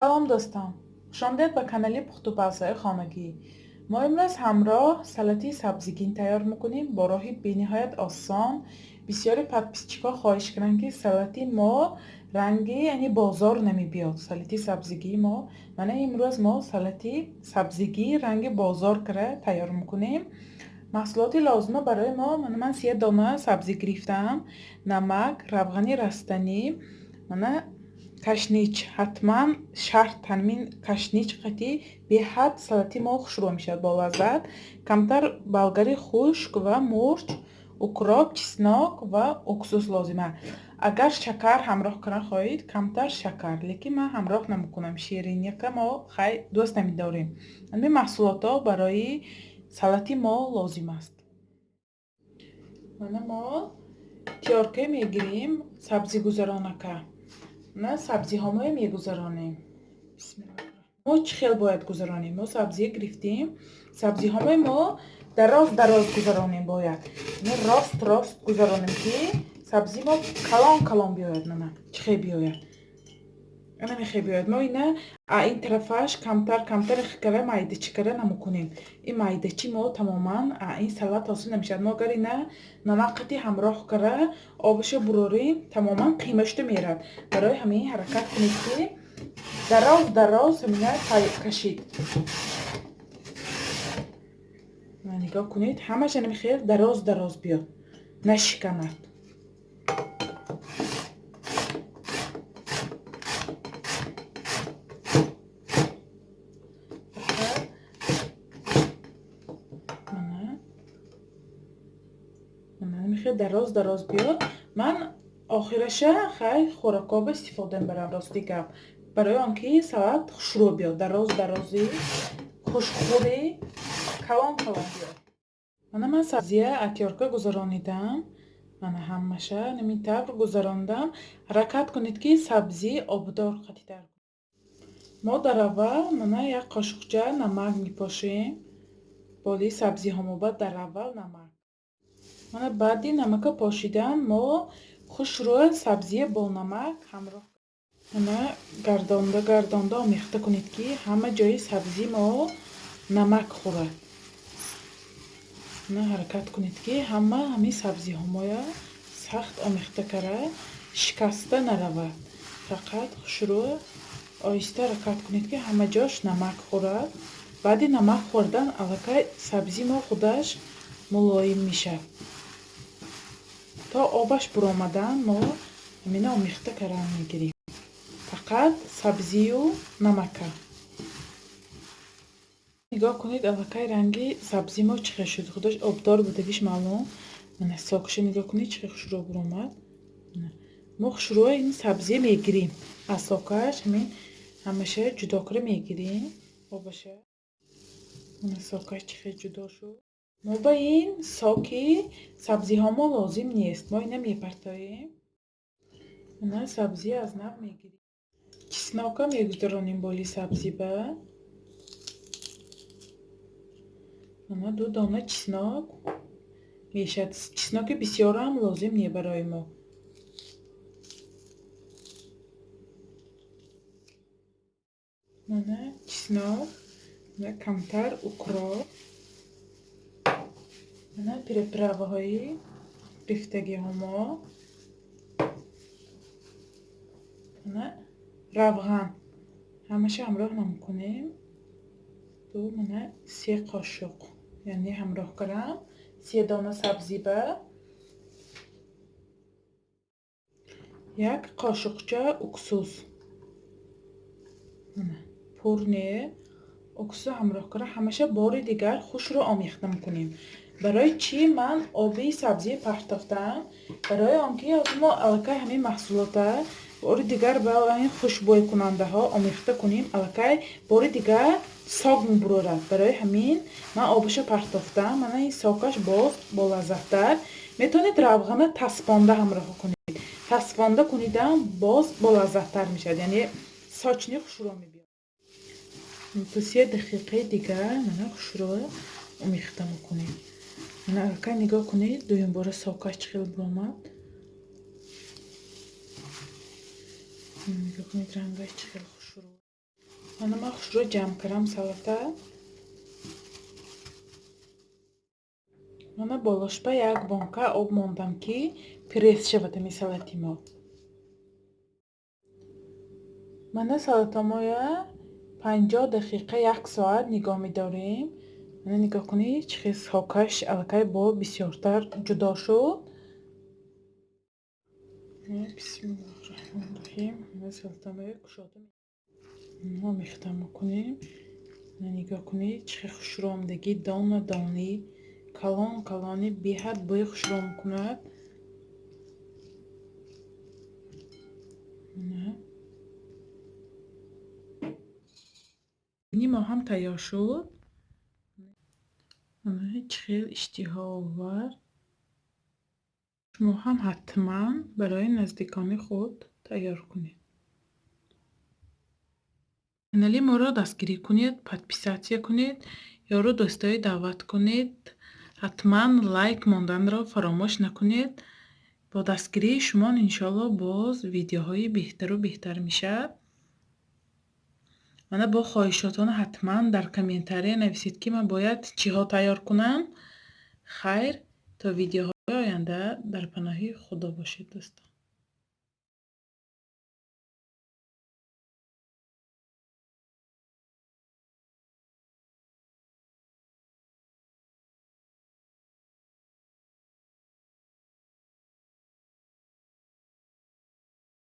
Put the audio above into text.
Салом, дӯстон! Хушомадед ба канали Пухтупазҳои хонагӣ. Мо имрӯз ҳамроҳ салати сабзигин тайёр мекунем бо роҳи бениҳоят осон. Бисёри подписчикҳо хоҳиш карданд, ки салати мо ранги, яъне бозор намебиёд, салати сабзигии мо. Мана имрӯз мо салати сабзигӣ ранги бозор кара тайёр мекунем. Маҳсулоти лозима барои мо: мана ман се дона сабзӣ гирифтам, намак, равғани растанӣ, мана кашнич. Ҳатман шарт, ҳамин кашнич қати беҳад салати мо хушрӯ мешавад, болаззат. Камтар болгари хушк ва мурч, укроп, чеснок ва уксус лозима. Агар шакар ҳамроҳ кардан хоҳед, камтар шакар, лекин ман ҳамроҳ намекунам, шириника мо хай дӯст намедорем. Ҳамин маҳсулотҳо барои салати мо лозим аст. Мана мо тёрка мегирем, сабзигузаронака. На сабзиҳомое мегузаронем. Мо чӣ хел бояд гузаронем? Мо сабзӣ гирифтем, сабзиҳомои мо дароз дароз гузаронем бояд. Рост рост гузаронем, ки сабзи мо калон калон биёяд. Мана чӣ хел биёяд, ана мехел биёяд. Мо ина ин тарафаш камтар камтар кара майдачи кара намекунем. Ин майдачи мо тамоман ин салат ҳосил намешавад. Мо агар ина намак қати ҳамроҳ кара обашо бурорем, тамоман қима шуда меравад. Барои ҳамин ҳаракат кунед, ки дароз дароз ҳамина кашид. Нигоҳ кунед, ҳамаш ана мехел дароз дароз биёд, нашиканад. Мехел дароз дароз биёд. Ман охираша хай хӯрокоба истифода мебарам, рости гап, барои он ки салат хушрӯ биёд, дароз дарози хушхӯри калон калон биёд. Мана ман сабзия а тёрка гузаронидам, мана ҳамаша ҳамин тавр гузарондам. Ҳаракат кунед, ки сабзӣ обдор қатитар. Мо дар аввал мана як қошуқча намак мепошем болои сабзиҳомо. Баъд дар аввал намак. Мана баъди намака пошидан мо хушрӯ сабзия бо намак ҳамроҳ мана гардонда гардонда омехта кунед, ки ҳама ҷои сабзӣ мо намак хӯрад. Мана ҳаракат кунед, ки ҳама ҳамин сабзиҳомоя сахт омехта кара, шикаста наравад. Фақат хушрӯ оҳиста ҳаракат кунед, ки ҳама ҷош намак хӯрад. Баъди намак хӯрдан аллакай сабзӣ мо худаш мулоим мешавад. То обаш буромадан мо ҳамина омехта кардан мегирем, фақат сабзию намака. Нигоҳ кунед, аллакай ранги сабзи мо чӣ хел шуд, худаш обдор будагиш маълум. Мана сокша нигоҳ кунед, чӣ хел хушрӯ буромад. Мо хушрӯ ин сабзия мегирем аз сокаш, ҳамин ҳамаша ҷудо кара мегирем обаша. Мана сокаш чӣ хел ҷудо шуд. Мо ба ин соки сабзиҳо мо лозим нест, мо ина мепартоем. Мана сабзия аз нав мегирем, чеснока мегузаронем боли сабзиба. Мана 2 дона чеснок мешавад. Чесноки бисёрам лозим не барои мо. Мана чеснок, камтар укроп, мана приправаҳои рифтагиҳо мо, мана равған, ҳамаша ҳамроҳ намекунем. Ду, мана се қошуқ, яъне ҳамроҳ кардам се дона сабзиба як қошуқча уксус. Мана пур не, уксусро ҳамроҳ кардам. Ҳамаша бори дигар хушро омехта мекунем. Барои чӣ ман оби сабзӣ партофтам? Барои он ки мо аллакай ҳамин маҳсулота бори дигар ба ин хушбӯйкунандаҳо омехта кунем, аллакай бори дигар сок мебурорад. Барои ҳамин ман обашо партофтам. Мана ин сокаш боз болаззаттар. Метавонед равғана таспонда ҳамроҳ кунед. Таспонда кунидам боз болаззаттар мешавад, яъне сочный хушрӯ мебиёд. То 3 дақиқаи дигар мана хушрӯ омехта мекунем. Мана аллакай нигоҳ кунед, дуюмбора сокаш чӣ хел буромад. Нигоҳ кунед, рангаш чӣ хел хушрӯ. Мана ман хушрӯ ҷамъ кардам салата. Мана болошба як бонка об мондам, ки пресс шавад ҳамин салати мо. Мана салатамоя 50 дақиқа, як соат нигоҳ медорем. Мана нигоҳ кунед, чӣ хел сокаш аллакай бо бисёртар ҷудо шуд. Бисмиллоҳи раҳмони раҳим. Мана салатамоя кушода омехта мекунем. Нигоҳ кунед, чӣ хел хушрӯ омадагӣ, дона дони, калон калони, беҳад бӯи хушрӯ мекунад. Ини мо ҳам тайёр шуд. Чӣ хел иштиҳоовар. Шумо ҳам ҳатман барои наздикони худ тайёр кунед. Канали моро дастгирӣ кунед, подписаться кунед, ёру дӯстои даъват кунед. Ҳатман лайк монданро фаромӯш накунед. Бо дастгирии шумо иншоалло боз видеоҳои беҳтару беҳтар мешавад. Мана бо хоҳишотонро ҳатман дар комментария нависед, ки ман бояд чиҳо тайёр кунам. Хайр, то видеоҳои оянда дар паноҳи Худо бошед, дӯстон.